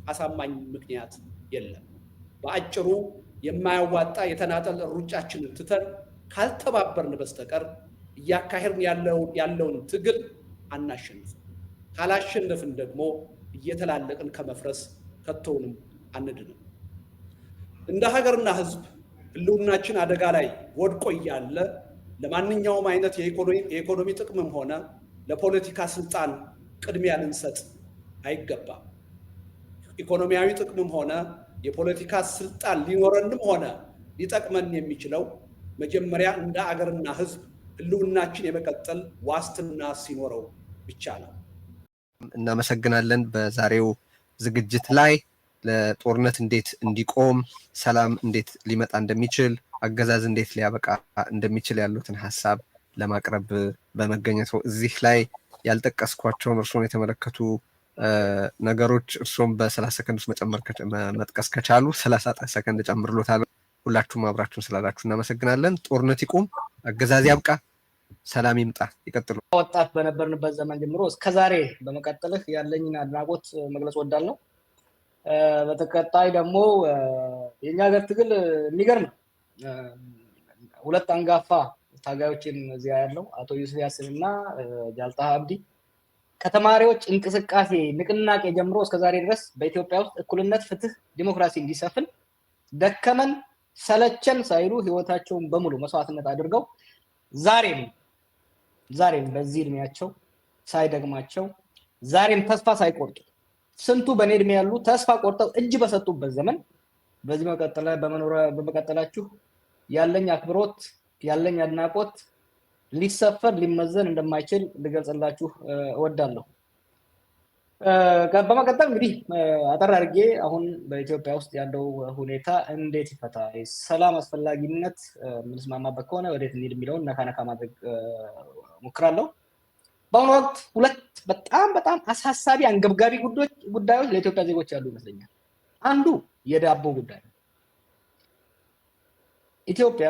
አሳማኝ ምክንያት የለም። በአጭሩ የማያዋጣ የተናጠል ሩጫችንን ትተን ካልተባበርን በስተቀር እያካሄድን ያለውን ትግል አናሸንፍም። ካላሸነፍን ደግሞ እየተላለቅን ከመፍረስ ከቶውንም አንድንም። እንደ ሀገርና ሕዝብ ህልውናችን አደጋ ላይ ወድቆ እያለ ለማንኛውም አይነት የኢኮኖሚ ጥቅምም ሆነ ለፖለቲካ ስልጣን ቅድሚያ ልንሰጥ አይገባም። ኢኮኖሚያዊ ጥቅምም ሆነ የፖለቲካ ስልጣን ሊኖረንም ሆነ ሊጠቅመን የሚችለው መጀመሪያ እንደ አገርና ሕዝብ ህልውናችን የመቀጠል ዋስትና ሲኖረው ብቻ ነው። እናመሰግናለን። በዛሬው ዝግጅት ላይ ለጦርነት እንዴት እንዲቆም፣ ሰላም እንዴት ሊመጣ እንደሚችል፣ አገዛዝ እንዴት ሊያበቃ እንደሚችል ያሉትን ሀሳብ ለማቅረብ በመገኘቱ እዚህ ላይ ያልጠቀስኳቸውን እርስዎን የተመለከቱ ነገሮች እርስዎም በ30 ሰከንድ ውስጥ መጨመር መጥቀስ ከቻሉ 30 ሰከንድ ጨምርሎታል። ሁላችሁም አብራችሁን ስላላችሁ እናመሰግናለን። ጦርነት ይቁም፣ አገዛዝ ያብቃ፣ ሰላም ይምጣ። ይቀጥሉ። ወጣት በነበርንበት ዘመን ጀምሮ እስከዛሬ በመቀጠልህ ያለኝን አድናቆት መግለጽ ወዳለሁ። በተቀጣይ ደግሞ የኛ ሀገር ትግል የሚገርም ነው። ሁለት አንጋፋ ታጋዮችን እዚያ ያለው አቶ ዩሱፍ ያስን እና ጃልጣሃ አብዲ ከተማሪዎች እንቅስቃሴ ንቅናቄ ጀምሮ እስከዛሬ ድረስ በኢትዮጵያ ውስጥ እኩልነት፣ ፍትህ፣ ዲሞክራሲ እንዲሰፍን ደከመን ሰለቸን ሳይሉ ህይወታቸውን በሙሉ መስዋዕትነት አድርገው ዛሬም በዚህ እድሜያቸው ሳይደግማቸው ዛሬም ተስፋ ሳይቆርጡ ስንቱ በእኔ እድሜ ያሉ ተስፋ ቆርጠው እጅ በሰጡበት ዘመን በዚህ በመቀጠላችሁ ያለኝ አክብሮት ያለኝ አድናቆት ሊሰፈር ሊመዘን እንደማይችል ልገልጽላችሁ እወዳለሁ። በመቀጠል እንግዲህ አጠር አድርጌ አሁን በኢትዮጵያ ውስጥ ያለው ሁኔታ እንዴት ይፈታ፣ ሰላም አስፈላጊነት የምንስማማበት ከሆነ ወዴት እንሂድ የሚለውን ነካ ነካ ማድረግ ሞክራለሁ። በአሁኑ ወቅት ሁለት በጣም በጣም አሳሳቢ አንገብጋቢ ጉዳዮች ለኢትዮጵያ ዜጎች ያሉ ይመስለኛል። አንዱ የዳቦ ጉዳይ ነው። ኢትዮጵያ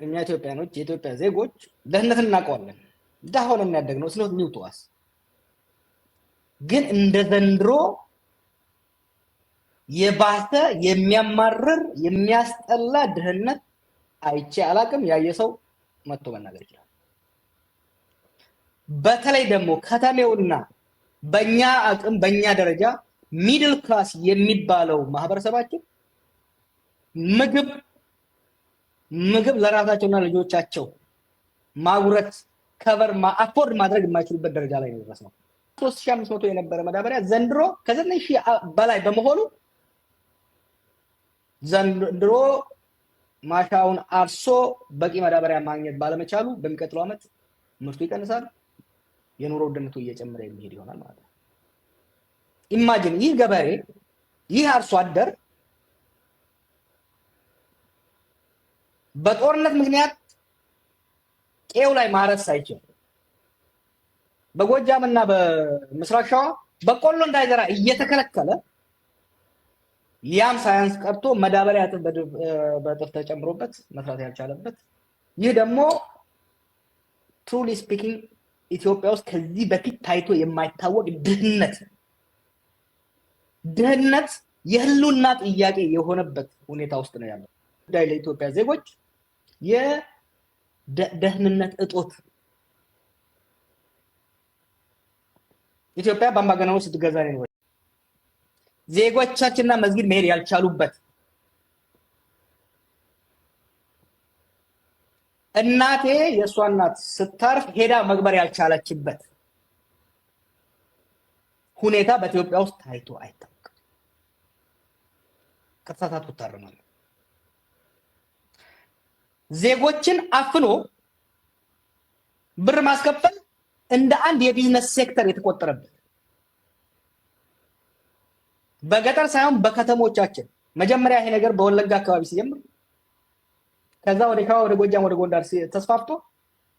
እኛ ኢትዮጵያኖች የኢትዮጵያ ዜጎች ድህነትን እናውቀዋለን። ድሃ ሆነን ያደግነው it's not new to us። ግን እንደ ዘንድሮ የባሰ የሚያማርር የሚያስጠላ ድህነት አይቼ አላቅም። ያየ ሰው መጥቶ መናገር ይችላል። በተለይ ደግሞ ከተሜውና በእኛ አቅም በእኛ ደረጃ middle class የሚባለው ማህበረሰባችን ምግብ ለራሳቸውና ልጆቻቸው ማጉረስ cover afford ማድረግ የማይችሉበት ደረጃ ላይ ነው የደረስነው። 3500 የነበረ ማዳበሪያ ዘንድሮ ከ9000 በላይ በመሆኑ ዘንድሮ ማሳውን አርሶ በቂ ማዳበሪያ ማግኘት ባለመቻሉ በሚቀጥለው ዓመት ምርቱ ይቀንሳል፣ የኑሮ ውድነቱ እየጨመረ የሚሄድ ይሆናል ማለት ነው። Imagine ይህ ገበሬ ይህ አርሶ አደር በጦርነት ምክንያት ቄው ላይ ማረስ ሳይችል በጎጃም እና በምስራቅ ሸዋ በቆሎ እንዳይዘራ እየተከለከለ ያም ሳያንስ ቀርቶ ማዳበሪያ በእጥፍ ተጨምሮበት መስራት ያልቻለበት፣ ይህ ደግሞ truly speaking ኢትዮጵያ ውስጥ ከዚህ በፊት ታይቶ የማይታወቅ ድህነት የህልውና ጥያቄ የሆነበት ሁኔታ ውስጥ ነው ያለው። ጉዳይ ለኢትዮጵያ ዜጎች የደህንነት እጦት ኢትዮጵያ በአምባገነኖች ስትገዛ ነው። ዜጎቻችንና መስጊድ መሄድ ያልቻሉበት፣ እናቴ የእሷ እናት ስታርፍ ሄዳ መቅበር ያልቻለችበት ሁኔታ በኢትዮጵያ ውስጥ ታይቶ አይታወቅም። ከተሳሳትኩ እታረማለሁ። ዜጎችን አፍኖ ብር ማስከፈል እንደ አንድ የ business sector የተቆጠረበት፣ በገጠር ሳይሆን በከተሞቻችን መጀመሪያ ይሄ ነገር በወለጋ አካባቢ ሲጀምር ከዛ ወደ ሸዋ፣ ወደ ጎጃም፣ ወደ ጎንደር ተስፋፍቶ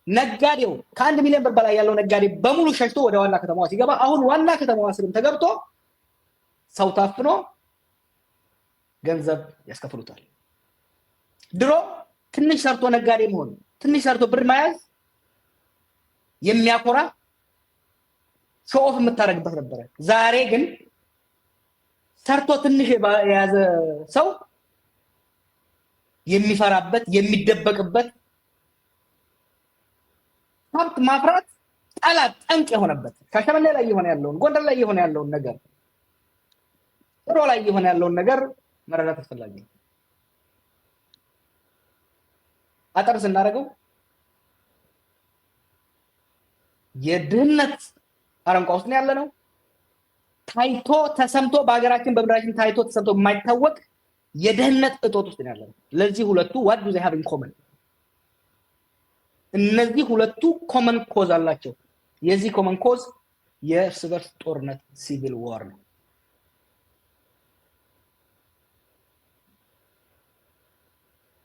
ነጋዴው ከ1 ሚሊዮን ብር በላይ ያለው ነጋዴ በሙሉ ሸሽቶ ወደ ዋና ከተማዋ ሲገባ አሁን ዋና ከተማዋ ስርም ተገብቶ ሰው ታፍኖ ገንዘብ ያስከፍሉታል። ድሮ ትንሽ ሰርቶ ነጋዴ መሆን፣ ትንሽ ሰርቶ ብር መያዝ የሚያኮራ show off የምታደርግበት ነበረ። ዛሬ ግን ሰርቶ ትንሽ የያዘ ሰው የሚፈራበት፣ የሚደበቅበት፣ ሀብት ማፍራት ጠላት ጠንቅ የሆነበት፣ ሻሸመኔ ላይ የሆነ ያለውን፣ ጎንደር ላይ የሆነ ያለውን ነገር፣ ጥሮ ላይ የሆነ ያለውን ነገር መረዳት አስፈላጊ ነው። አጠር ስናደርገው የድህነት አረንቋ ውስጥ ነው ያለነው። ታይቶ ተሰምቶ በሀገራችን በምድራችን ታይቶ ተሰምቶ የማይታወቅ የድህነት እጦት ውስጥ ነው ያለነው። ለዚህ ሁለቱ what do they have in common? እነዚህ ሁለቱ common cause አላቸው። የዚህ common cause የእርስ በርስ ጦርነት civil war ነው።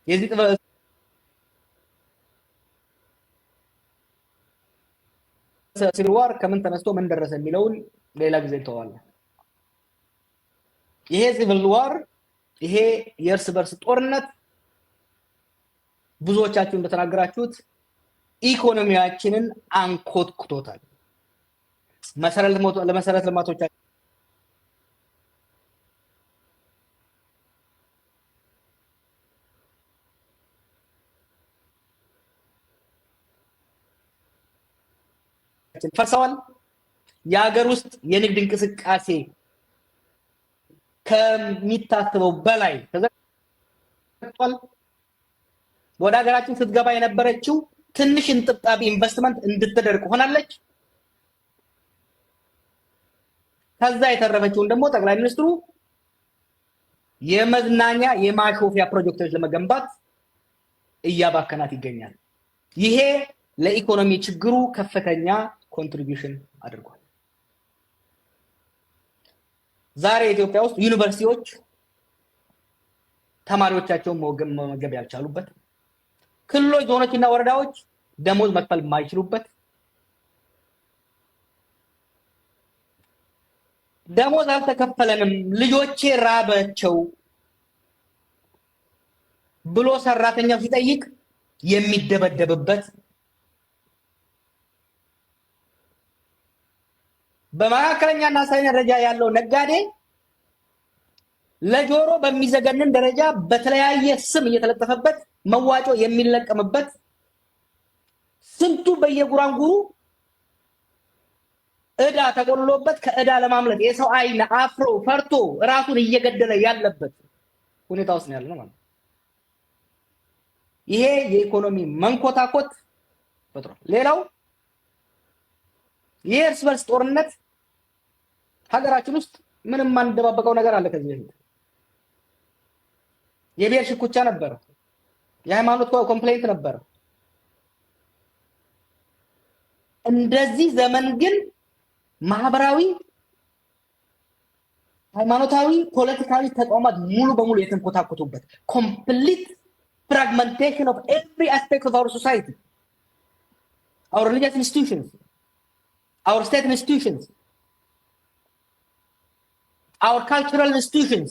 የዚህ civil war ከምን ተነስቶ ምን ደረሰ የሚለውን ሌላ ጊዜ እንተዋለን። ይሄ civil war፣ ይሄ የእርስ በርስ ጦርነት ብዙዎቻችሁ እንደተናገራችሁት ኢኮኖሚያችንን አንኮትኩቶታል። ለመሰረተ ልማቶቻችን ፈርሰዋል። የሀገር ውስጥ የንግድ እንቅስቃሴ ከሚታሰበው በላይ ተዘግቷል። ወደ ሀገራችን ስትገባ የነበረችው ትንሽ እንጥብጣቢ ኢንቨስትመንት እንድትደርቅ ሆናለች። ከዛ የተረፈችውን ደግሞ ጠቅላይ ሚኒስትሩ የመዝናኛ የማሾፊያ ፕሮጀክቶች ለመገንባት እያባከናት ይገኛል። ይሄ ለኢኮኖሚ ችግሩ ከፍተኛ contribution አድርጓል። ዛሬ ኢትዮጵያ ውስጥ ዩኒቨርሲቲዎች ተማሪዎቻቸውን መመገብ ያልቻሉበት፣ ክልሎች፣ ዞኖች እና ወረዳዎች ደሞዝ መክፈል የማይችሉበት፣ ደሞዝ አልተከፈለንም ልጆቼ ራበቸው ብሎ ሰራተኛው ሲጠይቅ የሚደበደብበት፣ በመካከለኛና አነስተኛ ደረጃ ያለው ነጋዴ ለጆሮ በሚዘገንን ደረጃ በተለያየ ስም እየተለጠፈበት መዋጮ የሚለቀምበት፣ ስንቱ በየጉራንጉሩ እዳ ተቆልሎበት ከእዳ ለማምለጥ የሰው አይን አፍሮ ፈርቶ ራሱን እየገደለ ያለበት ሁኔታ ውስጥ ነው ያለነው ማለት ነው። ይሄ የኢኮኖሚ መንኮታኮት ፈጥሯል። ሌላው የእርስ በርስ ጦርነት ሀገራችን ውስጥ ምንም የማንደባበቀው ነገር አለ። ከዚህ በፊት የብሔር ሽኩቻ ነበረ፣ የሃይማኖት complaint ነበረ። እንደዚህ ዘመን ግን ማህበራዊ፣ ሃይማኖታዊ፣ ፖለቲካዊ ተቋማት ሙሉ በሙሉ የተንኮታኮቱበት complete fragmentation of every aspect of our society, our religious institutions, our state institutions, our cultural institutions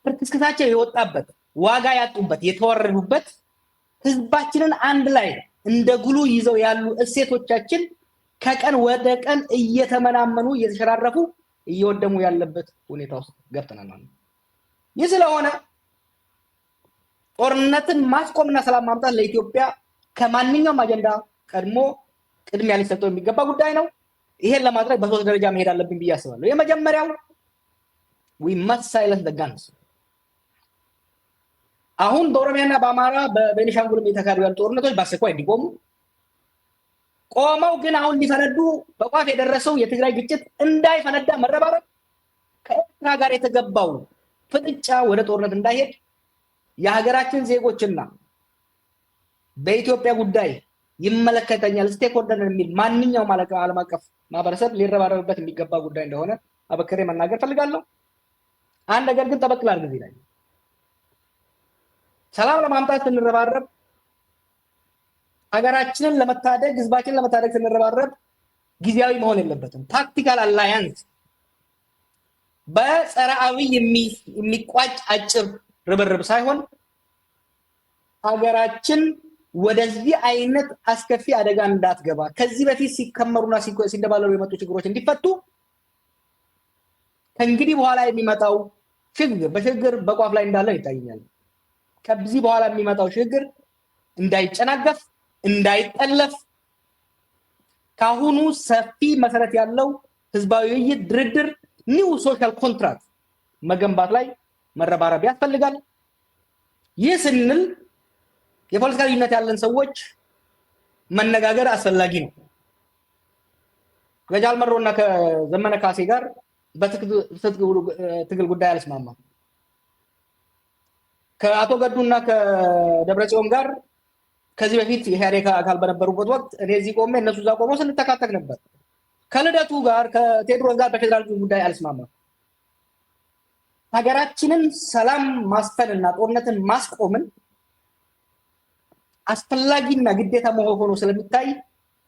ፍርክስክሳቸው የወጣበት፣ ዋጋ ያጡበት፣ የተወረዱበት፣ ህዝባችንን አንድ ላይ እንደ ጉሉ ይዘው ያሉ እሴቶቻችን ከቀን ወደ ቀን እየተመናመኑ፣ እየተሸራረፉ፣ እየወደሙ ያለበት ሁኔታ ውስጥ ገብተናል ማለት ነው። ይህ ስለሆነ ጦርነትን ማስቆምና ሰላም ማምጣት ለኢትዮጵያ ከማንኛውም አጀንዳ ቀድሞ ቅድሚያ ሊሰጠው የሚገባ ጉዳይ ነው። ይሄን ለማድረግ በሶስት ደረጃ መሄድ አለብን ብዬ አስባለሁ። የመጀመሪያው we must silence the guns። አሁን በኦሮሚያና በአማራ በቤኒሻንጉልም እየተካሄዱ ያሉ ጦርነቶች በአስቸኳይ እንዲቆሙ፣ ቆመው ግን አሁን ሊፈነዱ በቋፍ የደረሰው የትግራይ ግጭት እንዳይፈነዳ መረባረብ፣ ከኤርትራ ጋር የተገባው ፍጥጫ ወደ ጦርነት እንዳይሄድ የሀገራችን ዜጎችና በኢትዮጵያ ጉዳይ ይመለከተኛል stakeholder የሚል ማንኛውም ዓለም አቀፍ ማህበረሰብ ሊረባረብበት የሚገባ ጉዳይ እንደሆነ አበክሬ መናገር ፈልጋለሁ። አንድ ነገር ግን ጠበቅ ላድርግ እዚህ ላይ። ሰላም ለማምጣት ስንረባረብ፣ ሀገራችንን ለመታደግ፣ ህዝባችንን ለመታደግ ስንረባረብ ጊዜያዊ መሆን የለበትም። Tactical alliance በጸረ አብይ የሚቋጭ አጭር ርብርብ ሳይሆን ሀገራችን ወደዚህ አይነት አስከፊ አደጋ እንዳትገባ ከዚህ በፊት ሲከመሩና ሲንደባለሉ የመጡ ችግሮች እንዲፈቱ ከእንግዲህ በኋላ የሚመጣው ሽግግር በሽግግር በቋፍ ላይ እንዳለ ይታየኛል። ከዚህ በኋላ የሚመጣው ሽግግር እንዳይጨናገፍ፣ እንዳይጠለፍ ከአሁኑ ሰፊ መሰረት ያለው ህዝባዊ ውይይት፣ ድርድር፣ new social contract መገንባት ላይ መረባረብ ያስፈልጋል። ይህ ስንል የፖለቲካ ልዩነት ያለን ሰዎች መነጋገር አስፈላጊ ነው። ከጃል መሮ እና ከዘመነ ካሴ ጋር በትጥቅ ትግል ጉዳይ አልስማማም። ከአቶ ገዱ እና ከደብረጽዮን ጋር ከዚህ በፊት የኢህአዴግ አካል በነበሩበት ወቅት እኔ እዚህ ቆሜ እነሱ እዛ ቆመው ስንተካተክ ነበር። ከልደቱ ጋር፣ ከቴዎድሮስ ጋር በፌዴራሊዝም ጉዳይ አልስማማም። ሀገራችንን ሰላም ማስፈንና ጦርነትን ማስቆምን አስፈላጊና ግዴታ ሆኖ ስለሚታይ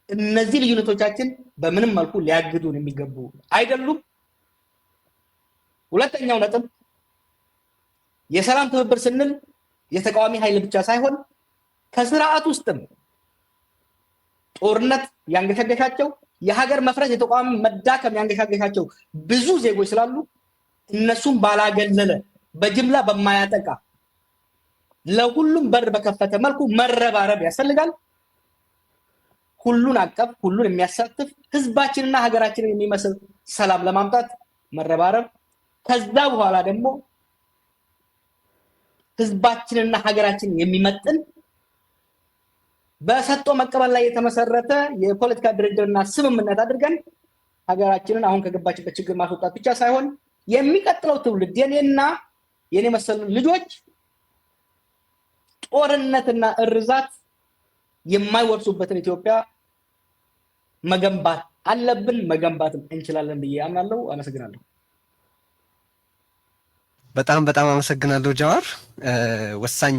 እነዚህ ልዩነቶቻችን በምንም መልኩ ሊያግዱን የሚገቡ አይደሉም። ሁለተኛው ነጥብ፣ የሰላም ትብብር ስንል የተቃዋሚ ኃይል ብቻ ሳይሆን ከስርዓት ውስጥም ጦርነት ያንገሸገሻቸው፣ የሀገር መፍረስ፣ የተቋም መዳከም ያንገሻገሻቸው ብዙ ዜጎች ስላሉ እነሱም ባላገለለ፣ በጅምላ በማያጠቃ፣ ለሁሉም በር በከፈተ መልኩ መረባረብ ያስፈልጋል። ሁሉን አቀፍ፣ ሁሉን የሚያሳትፍ፣ ህዝባችንና ሀገራችንን የሚመስል ሰላም ለማምጣት መረባረብ፣ ከዛ በኋላ ደግሞ ህዝባችንና ሀገራችንን የሚመጥን በሰጥቶ መቀበል ላይ የተመሰረተ የፖለቲካ ድርድርና ስምምነት አድርገን ሀገራችንን አሁን ከገባችበት ችግር ማስወጣት ብቻ ሳይሆን የሚቀጥለው ትውልድ፣ የኔና የኔ መሰሉ ልጆች ጦርነትና እርዛት የማይወርሱበትን ኢትዮጵያ መገንባት አለብን። መገንባትም እንችላለን ብዬ አምናለሁ። አመሰግናለሁ። በጣም በጣም አመሰግናለሁ ጃዋር። ወሳኝ